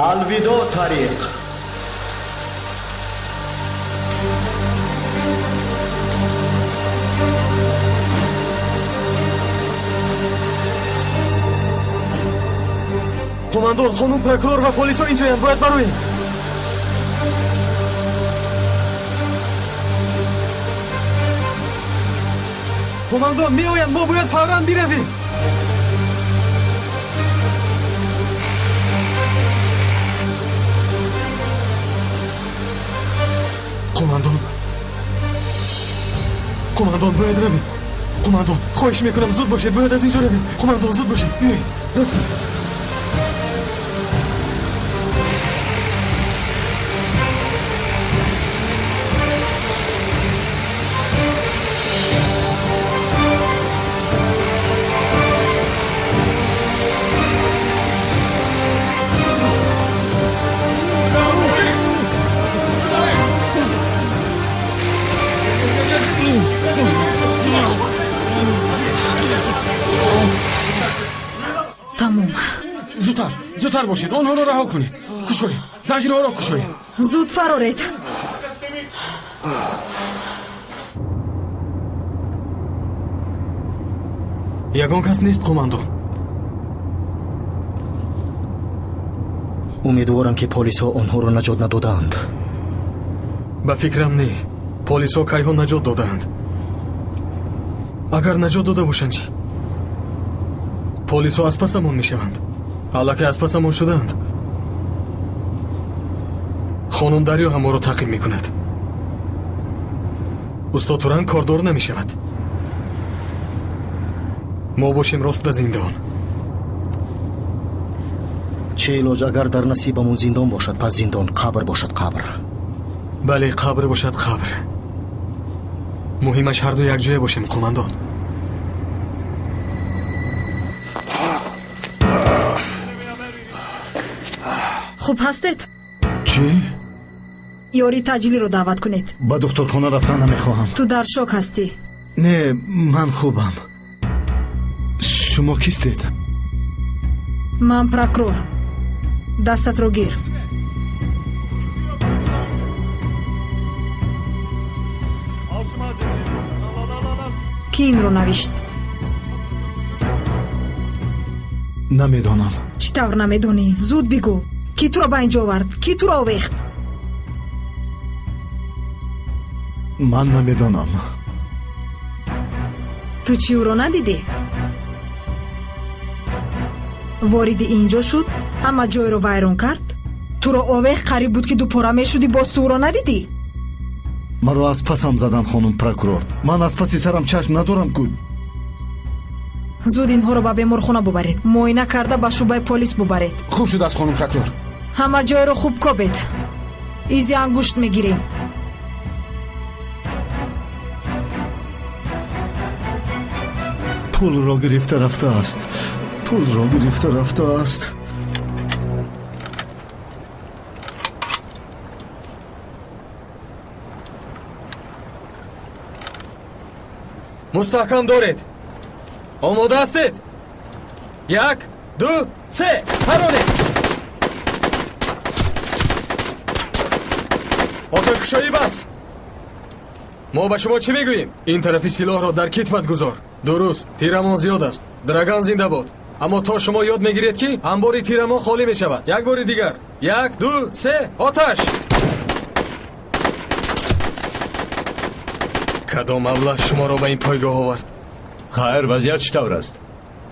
Алвидо, Тариқ. Қумандон, хонум прокурор ва полисҳо инҷоянд, бояд бароем. Қумандон, меоянд, мо бояд фавран биравем. Қумандон, қумандон, бояд равем. Қумандон, хоҳиш мекунам, зуд бошед, бояд аз инҷо равем. Қумандон, зуд бошед, биёед, рафтем. Тамом. Зудтар, зудтар бошед, онҳоро раҳо кунед. Кушоед, занҷирҳоро кушоед. Зуд фароред. Ягон кас нест, қумандон. Умедворам, ки полисҳо онҳоро наҷот надодаанд. Ба фикрам, не. Полисҳо кайҳо наҷот додаанд. Агар наҷот дода бошанд чӣ? Полисҳо аз пасамон мешаванд. Аллакай аз пасамон шудаанд. Хонум Дарё ҳам моро таъқиб мекунад. Устод Туран кордор намешавад. Мо бошем рост ба зиндон. Чӣ илоҷ, агар дар насибамон зиндон бошад, пас зиндон, қабр бошад, қабр. Бале, қабр бошад, қабр. Муҳимаш ҳарду якҷоя бошем, қумандон. Хуб ҳастед? Чӣ? Ёрии таъҷилиро даъват кунед. Ба духтурхона рафтан намехоҳам. Ту дар шок ҳастӣ. Не, ман хубам. Шумо кистед? Ман прокурор. Дастатро гир. Кӣ инро навишт? Намедонам. Чӣ тавр намедонӣ? Зуд бигӯ. Кӣ туро ба инҷо овард? Кӣ туро овехт? Ман намедонам. Ту чӣ ӯро надидӣ? Вориди инҷо шуд, ҳама ҷойро вайрон кард, туро овехт, қариб буд ки дупора мешудӣ, боз ту ӯро надидӣ? Маро аз пасам заданд, хонум прокурор. Ман аз паси сарам чашм надорам ку. Зуд инҳоро ба беморхона бубаред, муоина карда ба шӯъбаи полис бубаред. Хуб шудааст, хонум прокурор. Ҳама ҷойро хуб кобед. Изи ангушт мегирем. Пулро гирифта рафтааст. Пулро гирифта рафтааст. Мустаҳкам доред. Омода ҳастед? 1, 2, 3, паронед. Оташкушоӣ бас. Мо ба шумо чӣ мегӯем? Ин тарафи силоҳро дар китфат гузор. Дуруст, тирамон зиёд аст. Драган зинда бод. Аммо то шумо ёд мегиред, ки анбори тирамон холӣ мешавад. Як бори дигар. 1, 2, 3, оташ! Кадом маблағ шуморо ба ин пойгоҳ овард? Хайр, вазъият чӣ тавр аст?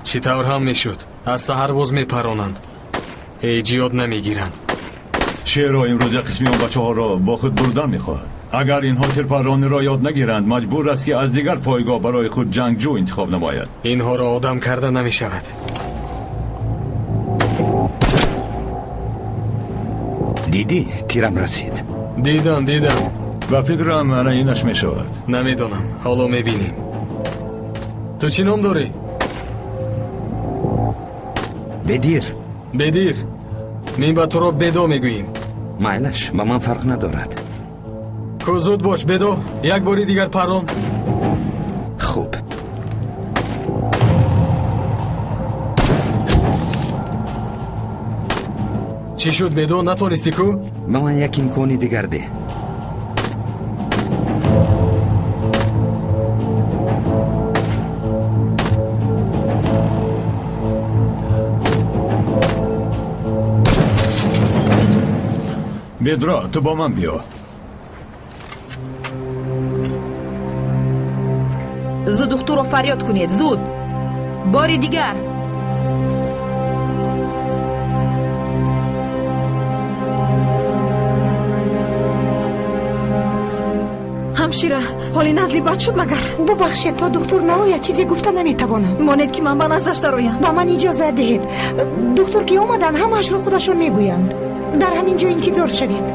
Чӣ тавр ҳам мешуд. Аз саҳар боз мепаронанд. Ҳеҷ ёд намегиранд. Чаро имрӯз як қисми он бачаҳоро бо худ бурдан мехоҳад? Агар инҳо тирпарониро ёд нагиранд, маҷбур аст, ки аз дигар пойгоҳ барои худ ҷангҷӯ интихоб намояд. Инҳоро одам карда намешавад. Дидӣ, тирам расид. Дидам, дидам. Ба фикрам ана инаш мешавад. Намедонам, ҳоло мебинем. Ту чӣ ном дорӣ? Бедир. Бедир. Мин ба туро Бедо мегӯем. Майлаш, ба ман фарқ надорад. Ку зуд бош, Бедо, як бори дигар парон. Хуб. Чӣ Чӣ шуд, Бедо, натонистӣ ку? Ба ман як имкони дигар деҳ. Бедро, ту бо ман биё. Зуд духтурро фарёд кунед, зуд! Бори дигар! Ҳамшира, ҳоли Назли бад шуд магар? Бубахшед, то духтур наояд чизе гуфта наметавонам. Монед ки ман ба наздаш дароям. Ба ман иҷозат диҳед. Духтур ки омаданд, ҳамаашро худашон мегӯянд. Дар ҳамин ҷо интизор шавед.